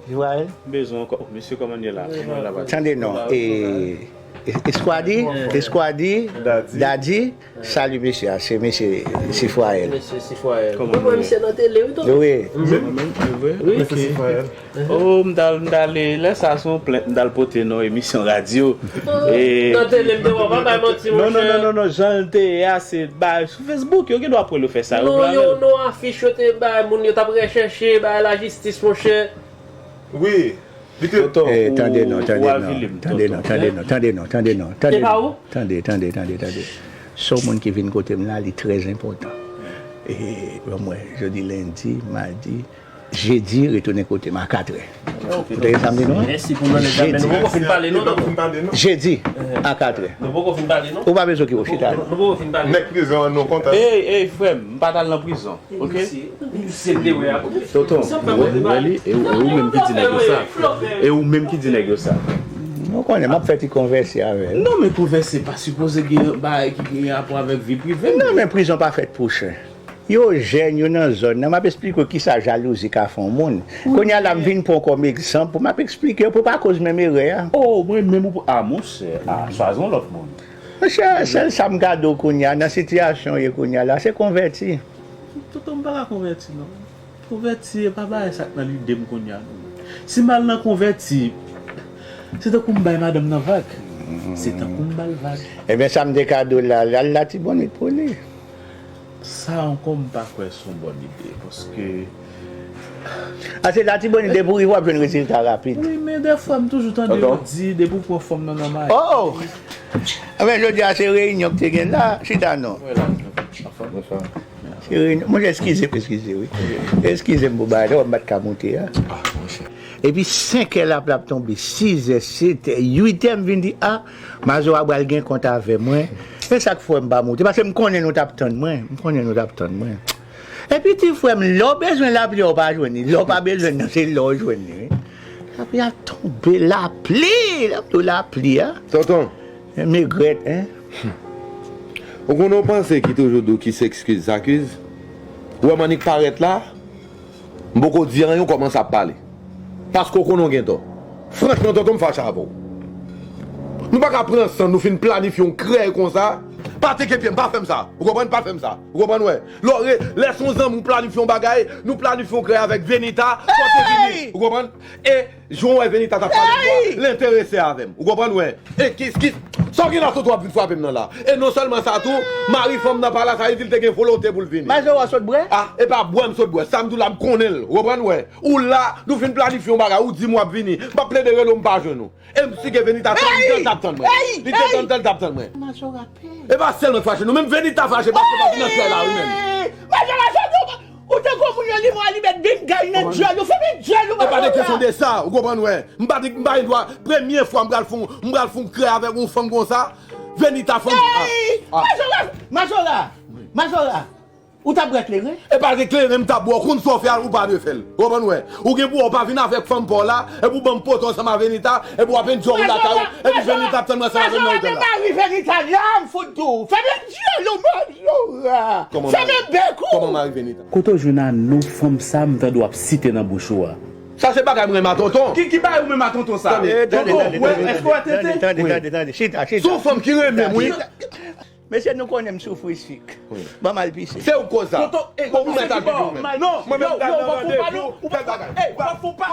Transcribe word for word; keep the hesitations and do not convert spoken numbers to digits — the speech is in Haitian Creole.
Joël. Bezwen ankò. Mesye, kòman ye la? Kòman la va? Tande non. E, Eskwadi, Eskwadi, Dadi. Dadi, sali mesye a, se mesye Sifwayèl. Mesye Sifwayèl. Kòman nou ye? Mwen, mwen, misye nan tele, wi, tonton. Wi. Mwen menm, se vre? Wi. Mesye Sifwayèl. Oh, m t al, m t al, lè sa se yon plent m t al pote nan yon emisyon radyo. Nan tele, m te wè, pa bay manti, monchè. Non, non, non, non, non, jan l te ye a, se bay sou Facebook, yo gen dwa pran l yo fè sa, yo vle avè l. Non, yo, non, afich yo te bay moun, yo t ap rechèche, bay lajistis, monchè. Wi. Tonton, ou, tande non, tande non, tande non, tande non, tande non, tande non, tande non, tande, tande, tande, tande. Se yon moun ki vin kote m la, li trè enpòtan. E, ban mwen, jodi lendi, madi, jedi, retounen kote m a katrè. Ou tande sa m di non? Mèsi pou nòlèj la, men nou poko fin pale non, tonton. Jedi, a katrè. Nou poko fin pale non. Ou pa bezwen ki ou chita. Nou poko fin pale. Nèg prizon an nou kontan. Ey, ey, frè m, m pa t al nan prizon. Ok? Tonton, ou wè, ou wè li, e ou, e ou menm ki di nèg yo sa. E ou menm ki di nèg yo sa. Nou konnen, m ap fè ti konvèse avè l. Non, men konvèse pa sipoze gen bagay ki gen rapò avèk vi prive m. Non, men prizon pa fèt pou chen. Yo jèn, yo nan zòn nan, m ap esplike w kisa jalouzi ka fè yon moun. Kounye a la, m vin pran w kòm egzanp, pou m ap esplike w, pou w pa koz menm erè a. Oh, mwen menm ou, a, monchè, a, chwazi yon lòt moun. Monchè, sèl sa m ka di w kounye a, nan sitiyasyon w ye kounye a la, se konvèti. Tonton, m pa ka konvèti non. Konvèti, e pa bagay sa k nan lide m kounye a non. Si m al nan konvèti, se tankou m bay madanm nan vag. Se tankou m ba l vag. Ebyen, sa m te ka di w la, l al Latibonit pou li. Sa ankò, m pa kwè se yon bòn ide, paske... A, se Latibonit depi w rive w ap jwenn rezilta rapid. Wi, men dèfwa m toujou tande yo di, depi w pran fanm nan nan mayi. Oh! Anfen, jodi a se reyinyon ki te gen la, chita non. Wi, la, anfen. Se reyinyon. Monchè, eskize m, eskize, wi. Eskize m pou bagay la, m pa t ka moute a. Epi senkè lapli ap tonbe, sizè, setè, uitè, m vin di, a, Mazora pral gen kont avè mwen. E sa k fè m pa moute, paske m konnen nou t ap tann mwen. M konnen nou t ap tann mwen. Epi ti frè m, lè w bezwen lapli a, w pa jwenn li. Lè w pa bezwen l nan, se lè w jwenn li, wi. Lapli ap tonbe, lapli, lè m di w lapli a. Tonton. Megrèt, en. Ou konnen yon panse ki toujou di w ki s'excuse s'accuse. Ou wè m annik parèt la, m poko di anyen, ou kòmanse ap pale. Paske ou konnen w gen tò. Franchman, tonton, m fache avè w. Nou pa ka pran san nou fin planifye yon krèy konsa. Pa teke pye m, pa fè m sa. Ou konprann? Pa fè m sa. Ou konprann, wè? Lè w re-, lè se yon zanmi w planifye yon bagay, nou planifye yon krèy avèk Venita, kote vini. Ou konprann? E jan w wè Venita t ap pale m, l enterese avè m. Ou konprann, wè? E ki, ki, sa w gen la sot w ap vin frape m nan la. E non sèlman sa tou, mari fanm nan pa la, sa vle di l te gen volonte pou l vini. Majora sot bwè? A, e pa bwè m sot bwè. Sa m di w la, m konnen l. Ou konprann, wè? Ou la, nou fin planifye yon bagay, ou di m w ap vini. M ap plede rele w, m pa jwenn ou. E m si gen Venita tann, tann, t ap tann mwen. Li te tann, tann, t ap tann mwen. Majora pè. E pa sèl mwen k fache, non, menm Venita fache paske pa vin nan kay la, wi, menm. Majora, jodi ou te gwo moun yo, li mwen li met bingay nan djòl ou, fè big djòl ou, Majora. E pa de kesyon de sa, ou konprann, wè. M pa di, m pa gen dwa, premye fwa m pral fè, m pral fè yon krèy avèk yon fanm konsa. Venita fanm. Ey! Majora! Majora! Majora! Ou t ap bwè kleren? E pa de kleren m t ap bwè, ou konn sa w fè a, ou pa dwe fè l. Ou konprann, wè? Ou gen pou w pa vin avèk fanm pa w la, epi w ban m poto ansanm a Venita, epi w ap enjoy ou lakay ou, epi Venita ap tann mwen ansanm avè m nan otèl la. Majora, men mari Venita la, m fout di w. Fèmen djòl ou, Majora. Fèmen bèk ou. Kòman mari Venita? Kote w jwenn a non fanm sa m tande w ap site nan bouch ou a? Sa se bagay m renmen a tonton. Ki, ki bagay ou menm a tonton sa? Tonton, wè, èske w wè tenten? Tande, tande, tande, chita, chita. Se yon fanm ki renmen m, wi. Mesye, nou konnen m soufri sik. Ban m al pise. Se ou k koz sa. Tonton, ey, ou mèt al pise ou menm. Non, mwen menm m t al nan randevou, bèl bagay. Ey, w ap fè w pa.